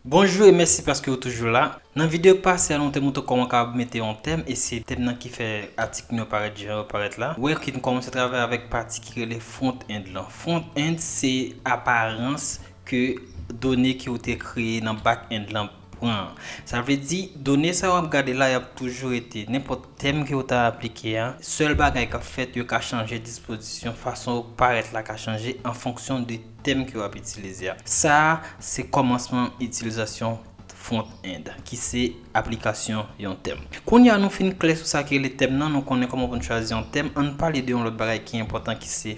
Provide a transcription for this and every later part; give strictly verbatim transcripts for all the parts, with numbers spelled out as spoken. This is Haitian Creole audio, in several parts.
Bonjou e mèsi paske w toujou la. Nan videyo k pase a, nou te montre w kòman w kapab mete yon tèm, e se tèm nan ki fè atik nou yo parèt jan yo parèt la. Ou wè ki nou kòmanse travay avèk pati ki rele front-end lan. Front-end se aparans ke done ke w te kreye nan back-end lan pran. Sa vle di, done sa w ap gade la, y ap toujou rete. Nenpòt tèm ke w ta aplike a, sèl bagay k ap fèt, yo ka chanje dispozisyon, fason yo parèt la ka chanje an fonksyon de tèm ke w ap itilize a. Sa a, se kòmansman itilizasyon front-end, ki se aplikasyon yon tèm. Kounye a nou fin klè sou sa ki rele tèm nan, nou konnen kòman pou n chwazi yon tèm, ann pale de yon lòt bagay ki enpòtan ki se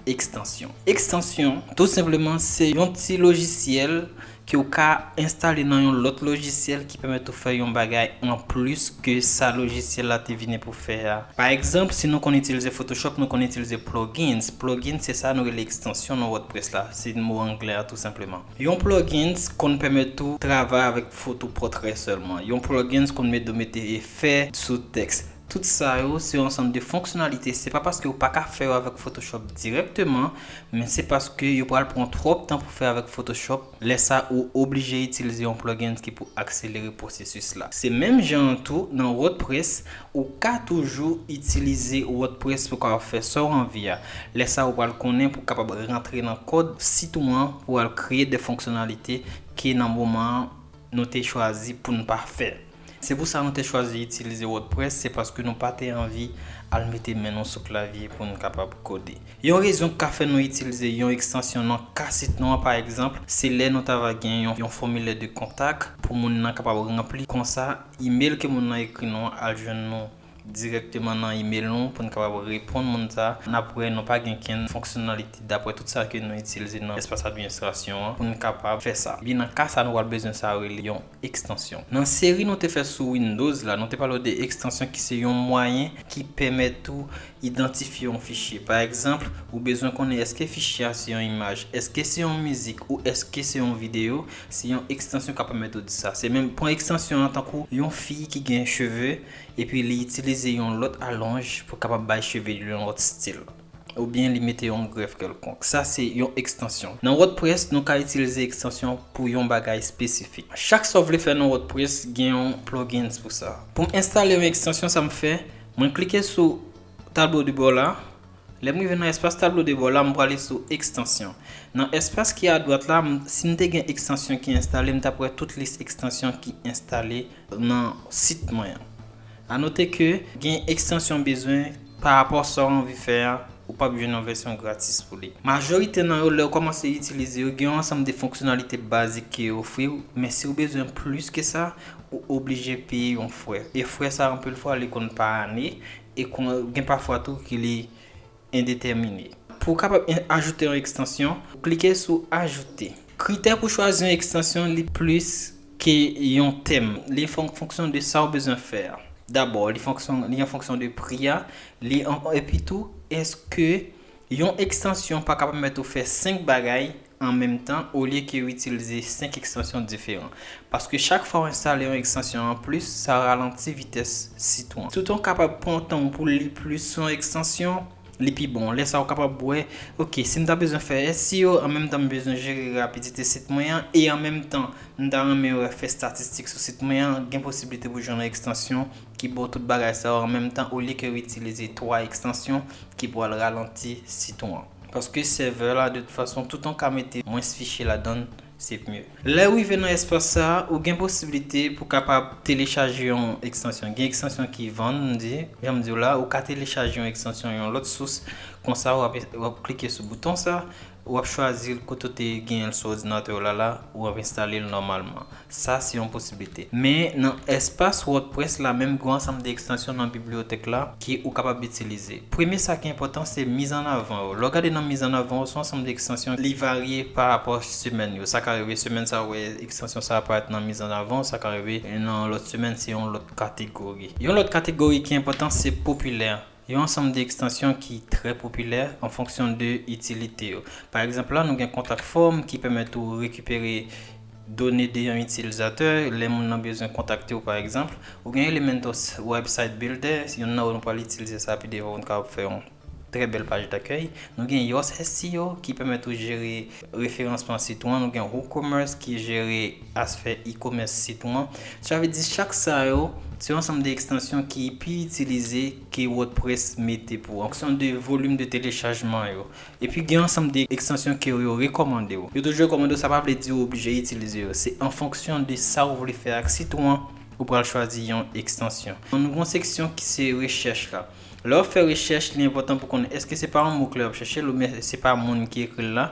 ekstansyon. Ekstansyon, tou senpleman, se yon ti lojisyèl ke w ka enstale nan yon lòt lojisyèl ki pèmèt ou fè yon bagay anplis ke sa lojisyèl la te vini pou fè a. Pa egzanp, si nou konn itilize Photoshop, nou konn itilize plugins. Plugin se sa nou rele ekstansyon nan WordPress la. Se mo anglè a tou senpleman. Yon plugins konn pèmèt ou travay avèk foto pòtrè sèlman. Yon plugins konn mete mete efè sou tèks. Tout sa yo, se yon ansanm de fonksyonalite. Se pa paske ou pa ka fè yo avèk Photoshop dirèkteman, men se paske yo pral pran twòp tan pou fè avèk Photoshop. Lè sa, ou oblije itilize yon plugin ki pou akselere pwosesis la. Se menm jan an tou, nan WordPress, ou ka toujou itilize WordPress pou kapab fè sa w anvi a. Lè sa, ou pral konnen pou kapab rantre nan kòd sit ou an pou al kreye de fonksyonalite ke nan moman an, nou te chwazi pou n pa fè. Se pou sa nou te chwazi itilize WordPress, se paske nou pa te anvi al mete men nou sou klavye pou n kapab kode. Yon rezon k ka fè nou itilize yon ekstansyon nan ka sit nou an, pa egzanp, se lè nou ta va gen yon, yon fòmilè de kontak pou moun nan kapab ranpli. Konsa, imèl ke moun nan ekri nou an al jwenn nou dirèkteman nan imèl nou pou n kapab reponn moun sa a. N ap wè nou pa gen kenn fonksyonalite daprè tout sa ke nou itilize nan espas administrasyon an pou n kapab fè sa. Ebyen, nan ka sa, nou pral bezwen sa yo rele yon ekstansyon. Nan seri nou te fè sou Windows la, nou te pale w de ekstansyon ki se yon mwayen ki pèmèt ou idantifye yon fichye. Pa egzanp, ou bezwen konnen èske fichye a se yon imaj, èske se yon mizik ou èske se yon videyo, se yon ekstansyon k ap pèmèt ou di sa. Se menm, pran ekstansyon an tankou yon fi ki gen cheve, epi li itilize yon lòt alonj pou kapab bay cheve li yon lòt stil. Oubyen li mete yon grèf kèlkonk. Sa se yon ekstansyon. Nan WordPress, nou ka itilize ekstansyon pou yon bagay espesifik. Chak sa w vle fè nan WordPress, gen yon plugins pou sa. Pou m enstale yon ekstansyon, sa m fè, mwen klike sou tablo de bò la. Lè m rive nan espas tablo de bò la, m prale sou ekstansyon. Nan espas ki adwat la, m, si m te gen ekstansyon ki enstale, m t ap wè tout lis ekstansyon ki enstale nan sit mwen an. A note ke gen ekstansyon bezwen pa rapò sa w anvi fè a, ou p ap jwenn yon vèsyon gratis pou li. Majorite nan yo, lè w kòmanse itilize yo, gen yon ansanm de fonksyonalite bazik ke yo ofri w, men si w bezwen plis ke sa, ou oblije peye yon frè. E frè sa, anpil fwa, li konn pa ane, e kon, gen pafwa tou ki li endetèmine. Pou w kapab en-, ajoute yon ekstansyon, klike sou ajoute. Kritè pou chwazi yon ekstansyon, li plis ke yon tèm. Li fon-, fonksyon de sa w bezwen fè a. Dabò, li fonksyon, li an fonksyon de pri a, li an, epi tou, èske yon ekstansyon pa ka pèmèt ou fè senk bagay an menm tan olye ke w itilize senk ekstansyon diferan? Paske chak fwa w enstale yon ekstansyon anplis, sa ralanti vitès sit ou an. Tout w kapab pran tan w pou w li plis sou yon ekstansyon, li pi bon. Lè sa a, w kapab wè, ok, si m ta bezwen fè S E O, an menm tan m bezwen jere rapidite sit mwen an, e an menm tan, m ta renmen wè fè estatistik sou sit mwen an, gen posiblite pou jwenn yon ekstansyon ki ba w tout bagay sa yo an menm tan, olye ke w itilize twa ekstansyon ki pral ralanti sit ou an. Paske sèvè la, de tout fason, tout w ka mete mwens fichye ladan l, se mye. Lè w rive nan espas sa a, ou gen posiblite pou kapab telechaje yon ekstansyon. Gen ekstansyon ki vann, m di, jan m di w la, ou ka telechaje yon ekstansyon yon lòt sous. Konsa, w ap, w ap klike sou bouton sa, w ap chwazi l kote w te genyen l sou òdinatè w la la, w ap enstale l nòmalman. Sa se yon posiblite. Men nan espas WordPress la menm, gen yon ansanm de ekstansyon nan bibliyotèk la ke ou kapab itilize. Premye sa ki enpòtan se mizannavan yo. Lè w gade nan mizannavan yo, se yon ansanm de ekstansyon, li varye pa rapò semèn yo. Sa ka rive semèn sa a, w wè ekstansyon sa a parèt nan mizannavan, sa ka rive nan lòt semèn, se yon lòt kategori. Yon lòt kategori ki enpòtan se popilè. Yon ansanm de ekstansyon ki trè popilè an fonksyon de itilite yo. Pa egzanp, la, nou gen Contact Form ki pèmèt ou rekipere done de yon itilizatè, lè moun nan bezwen kontakte w, pa egzanp. Ou gen Elementor Website Builder, youn nan yo nou pral itilize sa pi devan pou n kapab fè yon Trè bèl paj dakèy. Nou gen Yoast S E O ki pèmèt ou jere referansman sit ou an. Nou gen WooCommerce ki jere aspè e-commerce sit ou an. Sa vle di chak sa yo, se yon ansanm de ekstansyon ki pi itilize ke WordPress mete pou ou, an fonksyon de volim de telechajman yo. Epi gen yon ansanm de ekstansyon ke yo rekòmande w. Yo toujou rekòmande w, sa pa vle di w oblije itilize yo. Se an fonksyon de sa ou vle fè ak sit ou an, ou pral chwazi yon ekstansyon. Nou gen yon seksyon ki se rechèch la. Lè w ap fè rechèch, li enpòtan pou konnen èske se pa yon mo kle w ap chèche l oubyen se pa moun ki ekri l la,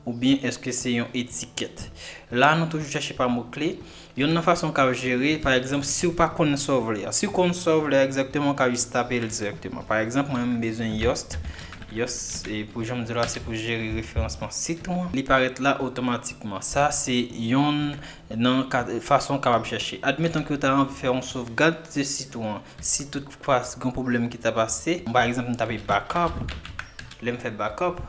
oubyen èske se yon etikèt. La, nou toujou chèche pa mo kle. Youn nan fason w ka jere, pa egzanp, si w pa konn sa w vle a. Si w konn sa w vle a egzakteman, w ka jis tape l dirèkteman. Pa egzanp, mwen, m bezwen Yoast. Yoast, e pou jan m di la, se pou jere referansman sit ou an. Li parèt la otomatikman. Sa, se youn nan ka- fason w kapab chèche. Admeton ke w ta anvi fè yon sovgad de sit ou an. Si toutfwa gen pwoblèm ki ta pase, pa egzanp, m tape backup. Lè m fè backup,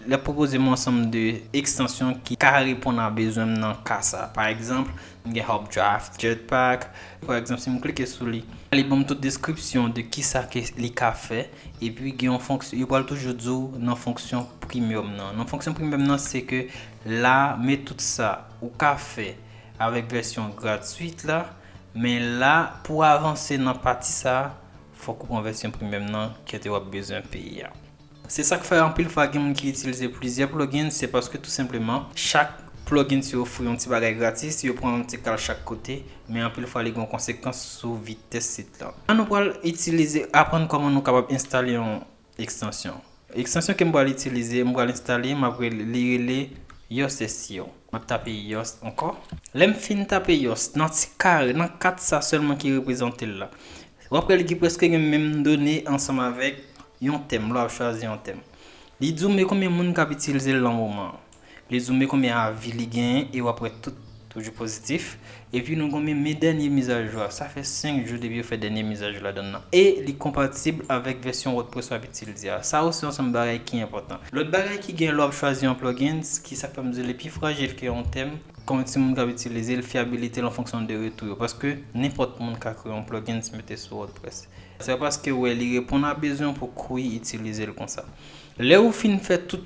l ap pwopoze m yon ansanm de ekstansyon ki ka reponn a bezwen m nan ka sa. Pa egzanp, m gen Updraft, Jetpack. Pa egzanp, si m klike sou li, li ban m tout deskripsyon de kisa ke li ka fè. Epi gen yon fonksyon, yo pral toujou di w nan fonksyon premium nan. Nan fonksyon premium nan, se ke la, men tout sa ou ka fè avèk vèsyon gratwit la, men la, pou avanse nan pati sa, fòk ou pran vèsyon premium nan, kote w ap bezwen peye a. Se sa k fè anpil fwa gen moun ki itilize plizyè plugin, se paske tou senpleman, chak plugin yo ofri yon ti bagay gratis, yo pran yon ti kal chak kote, men anpil fwa li gen yon konsekans sou vitès sit lan. La nou pral itilize, aprann kòman nou kapab enstale yon ekstansyon. Ekstansyon ke m pral itilize, m pral enstale, m ap rele, li rele Yoast S E O. M ap tape Yoast ankò. Lè m fin tape Yoast, nan ti kare, nan kat sa sèlman ki reprezante l la, w ap wè li gen prèske gen menm done ansanm avèk yon tèm, lè w ap chwazi yon tèm. Li di w men konbyen moun k ap itilize l nan moman an. Li di w men konbyen avi li genyen e w ap wè tout toujou pozitif. Epi nou gon men, men dènye mizajou a. Sa fè senk jou depi yo fè dènye mizajou ladan l nan. E li konpatib avèk vèsyon WordPress w ap itilize a. Sa yo se yon ansanm bagay ki enpòtan. Lòt bagay ki gen lè w ap chwazi yon plugins, ki sa k fè m di li pi frajil ke yon tèm, konbyen moun k ap itilize l, fyabilite l an fonksyon de retou yo. Paske nenpòt moun ka kreye yon plugins mete sou WordPress. Se pa paske w wè li reponn a bezwen w pou kouri itilize l konsa. Lè ou fin fè tout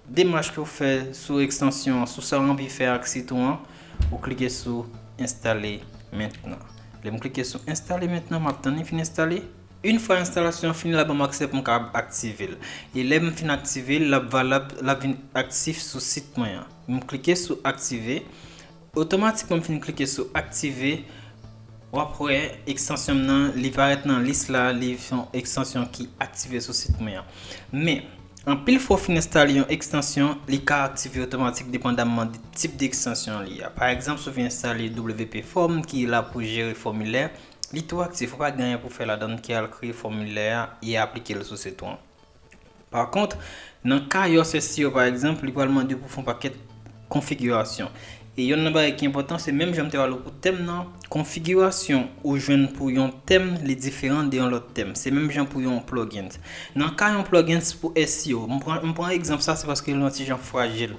demach ke w fè sou ekstansyon an, sou sa w anvi fè ak sit ou an, ou klike sou enstale mentnan. Lè m klike sou enstale mentnan, m ap tann li fin enstale. Yon fwa enstalasyon an fini, l ap ban m aksè pou m kapab aktive l. E lè m fin aktive l, l ap valab, l ap vin aktif sou sit mwen an. M klike sou aktive. Otomatikman, m fin klike sou aktive. W ap wè ekstansyon m nan, li parèt nan lis la, li se yon ekstansyon ki aktive sou sit mwen an. Men, anpil fwa w fin enstale yon ekstansyon, li ka aktive otomatik depandamman de tip de ekstansyon li a. Pa egzanp, si w vin enstale W P Form ki la pou jere fòmilè, li tou aktif, ou pa gen anyen pou fè ladan l ke al kreye fòmilè a e aplike l sou sit ou an. Pa kont, nan ka Yoast S E O, pa egzanp, li pral mande pou fè yon pakèt konfigirasyon. E yonn nan bagay ki enpòtan, se menm jan m te pale w pou tèm nan, konfigirasyon ou jwenn pou yon tèm, li diferan de yon lòt tèm. Se menm jan pou yon plugins. Nan ka yon plugins pou S E O, m pran, m pran egzanp sa, se paske li yon ti jan frajil.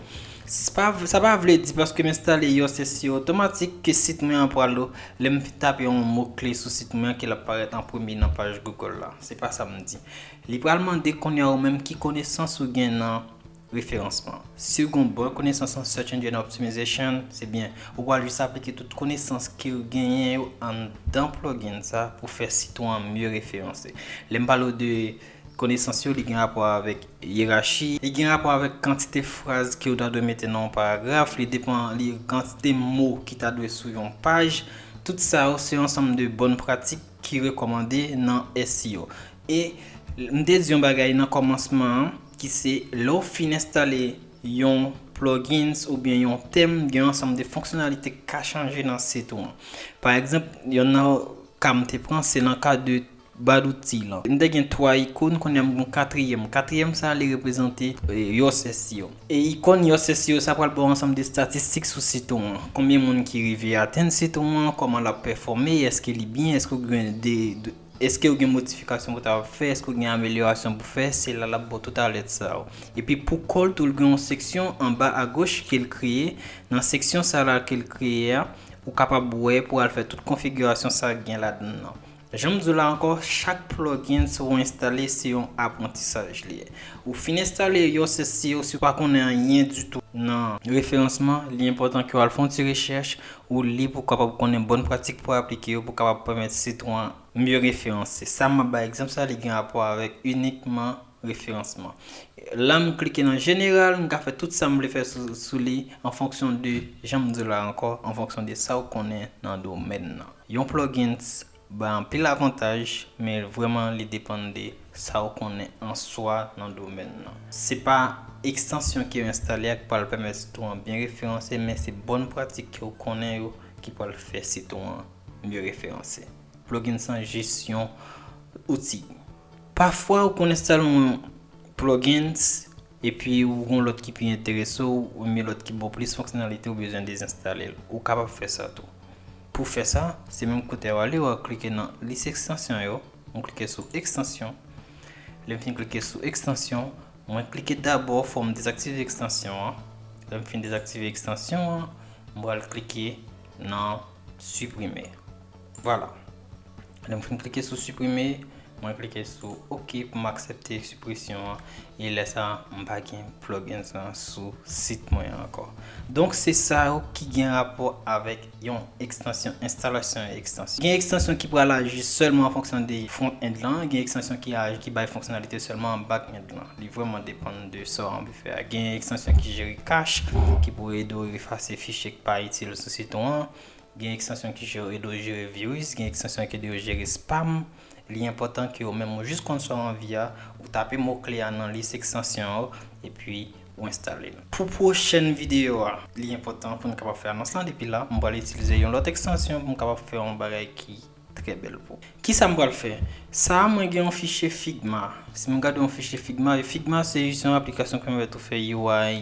Sa pa, sa pa vle di paske m enstale Yoast S E O otomatik ke sit mwen an pral, lè m tape yon mo kle sou sit mwen an, ke l ap parèt an premye nan paj Google la. Se pa sa m di. Li pral mande kounye a ou menm ki konesans ou gen nan referansman. Si w gen yon bon konesans nan Search Engine Optimization, se byen. Ou pral jis aplike tout konesans ke w genyen yo anndan plugin sa pou fè sit ou an mye referanse. Lè m pale w de konesans yo, li gen rapò avèk yerachi, li gen rapò avèk kantite fraz ke w ta dwe mete nan yon paragraf, li depann, li kantite mo ki ta dwe sou yon paj. Tout sa yo, se yon ansanm de bòn pratik ki rekòmande nan S E O. E m te di yon bagay nan kòmansman an, ki se lè w fin enstale yon plugins oubyen yon tèm, gen yon ansanm de fonksyonalite k ka chanje nan sit ou an. Pa egzanp, yonn nan ka m te pran, se nan ka de ba d'outil lan. M te gen twa ikòn, kounye a m gen katriyèm. Katriyèm sa, li reprezante, e, Yoast S E O. E ikòn Yoast S E O sa pral ba w ansanm de estatistik sou sit ou an. Konbyen moun ki rive atenn sit ou an, kòman l ap pèfòme, èske li byen, èske w gen de, de, èske w gen modifikasyon pou ta fè, èske w gen amelyorasyon pou fè, se la l ap ba w tout alèt sa yo. Epi pou kò l tou, l gen yon seksyon anba agoch ke l kreye. Nan seksyon sa la ke l kreye a, ou kapab wè pou al fè tout konfigirasyon sa k gen ladan l lan. Jan m di w la ankò, chak plugins ou enstale se yon aprantisaj li ye. Ou fin enstale yo, se si ou si w pa konnen anyen ditou nan referansman, li enpòtan ke w al fè yon ti rechèch, ou li pou w kapab konnen bòn pratik pou aplike yo, pou w kapab pèmèt sit ou an mye referanse. Sa m ap bay egzanp sa, li gen rapò avèk inikman referansman. La m klike nan jeneral, m ka fè tout sa m vle fè sou, sou li an fonksyon de, jan m di w la ankò, an fonksyon de sa w konnen nan domèn nan. Yon plugins bay anpil avantaj, men vrèman li depann de sa w konnen an swa nan domèn nan. Se pa ekstansyon ke w enstale a k pral pèmèt sit ou an byen referanse, men se bòn pratik ke w konnen yo ki pral fè sit ou an mye referanse. Plugins an jis yon outi. Pafwa ou konn enstale yon plugins epi ou gen lòt ki pi enterese w, oubyen lòt ki ba w plis fonksyonalite, ou bezwen dezenstale l. Ou kapab fè sa tou. Pou fè sa, se menm kote w ale, w a klike nan lis ekstansyon yo, mwen klike sou ekstansyon. Lè m fin klike sou ekstansyon, mwen klike dabò fò m dezaktive ekstansyon an. Lè m fin dezaktive ekstansyon an, m pral klike nan siprime. Vwala. Lè m fin klike sou siprime, mwen klike sou oke pou m aksepte sipresyon an. E lè sa a, m pa gen plugins lan sou sit mwen an ankò. Donk, se sa yo ki gen rapò avèk yon ekstansyon, enstalasyon ekstansyon. Gen ekstansyon ki pral aji sèlman an fonksyon de front-end lan, gen ekstansyon ki aji, ki bay fonksyonalite sèlman an back-end lan. Li vrèman depann de sa w anvi fè a. Gen ekstansyon ki jere cache, ki pou ede w efase fichye k pa itil sou sit ou an. Gen ekstansyon ki jere, ede w jere viris, gen ekstansyon ki ede w jere spam. Li enpòtan ke ou menm ou jis konn sa w anvi a, ou tape mo kle a nan lis ekstansyon yo, epi ou enstale l. Pou pwochèn videyo a, li enpòtan pou n kapab fè anons lan depi la. M pral itilize yon lòt ekstansyon pou m kapab fè yon bagay ki trè bèl pou ou. Kisa m pral fè? Sa a, mwen gen yon fichye Figma. Si m gade yon fichye Figma, e Figma se jis yon aplikasyon ki pèmèt ou fè U I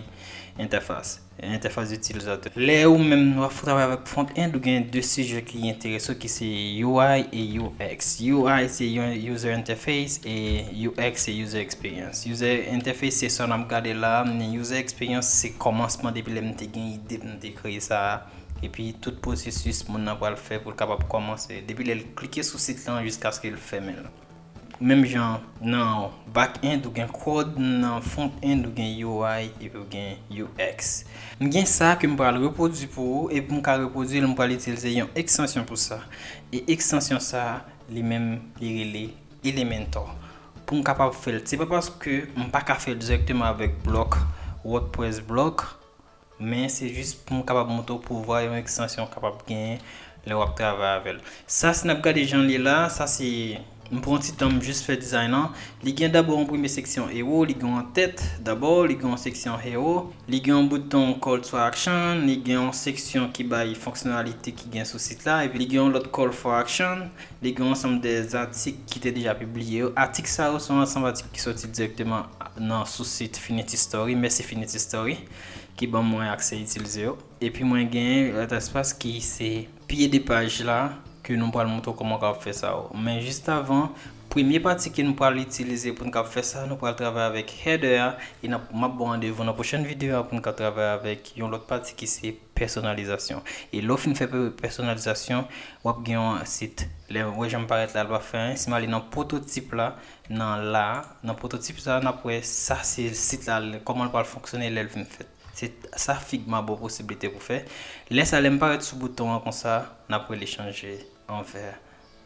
entèfas, entèfas itilizatè. Lè ou menm w ap travay avèk front-end, ou gen de sijè ki enterese w, ki se U I e U X. U I se yon user interface e U X se user experience. User interface se sa n ap gade la a, men user experience se kòmansman depi lè m te gen ide pou m te kreye sa a. Epi tout pwosesis moun nan pral fè pou l kapab kòmanse. Depi lè l klike sou sit lan jiskaske l fèmen l. Menm jan nan back-end ou gen CRUD, nan front-end ou gen U I epi ou gen U X. M gen sa ke m pral repwodui pou ou, epi m ka repwodui l, m pral itilize yon ekstansyon pou sa. E ekstansyon sa a, li menm, li rele Elementor. Pou m kapab fè l, se pa paske m pa ka fè l dirèkteman avèk blòk, WordPress blòk, men se jis pou m kapab montre w pouvwa yon ekstansyon kapab genyen lè w ap travay avè l. Sa, si n ap gade jan l ye la, sa se, m pran ti tan m jis fè dizayn lan. Li gen dabò yon premye seksyon hero, li gen yon tèt dabò, li gen yon seksyon hero, li gen yon bouton call to action, li gen yon seksyon ki bay fonksyonalite ki gen sou sit la, epi li gen yon lòt call for action, li gen yon ansanm de atik ki te deja pibliye yo. Atik sa yo se yon ansanm atik ki soti dirèkteman nan sou sit Finity Story. Mèsi Finity Story ki ban mwen aksè itilize yo. Epi mwen gen lòt espas ki se pye de paj la ke nou pral montre w kòman w kapab fè sa yo. Men jis avan, premye pati ke nou pral itilize pou n kab fè sa, nou pral travay avèk header a, e n ap, m ap ba w randevou nan pwochèn videyo a pou n ka travay avèk yon lòt pati ki se pèsonalizasyon. E lè w fin fè pè-, pèsonalizasyon, w ap gen yon sit. Lè w wè jan m parèt la, l pa fè anyen. Si m ale nan pwototip la, nan la, nan pwototip sa, n ap wè sa se sit la, kòman l pral fonksyone lè l fin fèt. Se sa Figma ba w posiblite pou fè. Lè sa, lè m parèt sou bouton an konsa, n ap rele chanje an vè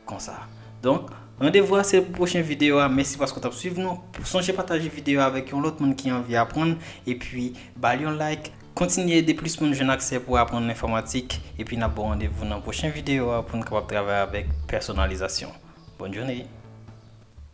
konsa. Donk, randevou a se pou pwochen videyo a. Mèsi paske w t ap swiv nou. Sonje pataje videyo a avèk yon lòt moun ki anvi aprann. Epi, ba l yon like. Kontinye ede plis moun jwenn aksè pou aprann enfòmatik. Epi, n ap ba w randevou nan pwochen videyo a pou n kapab travay avèk pèsonalizasyon. Bòn jounen!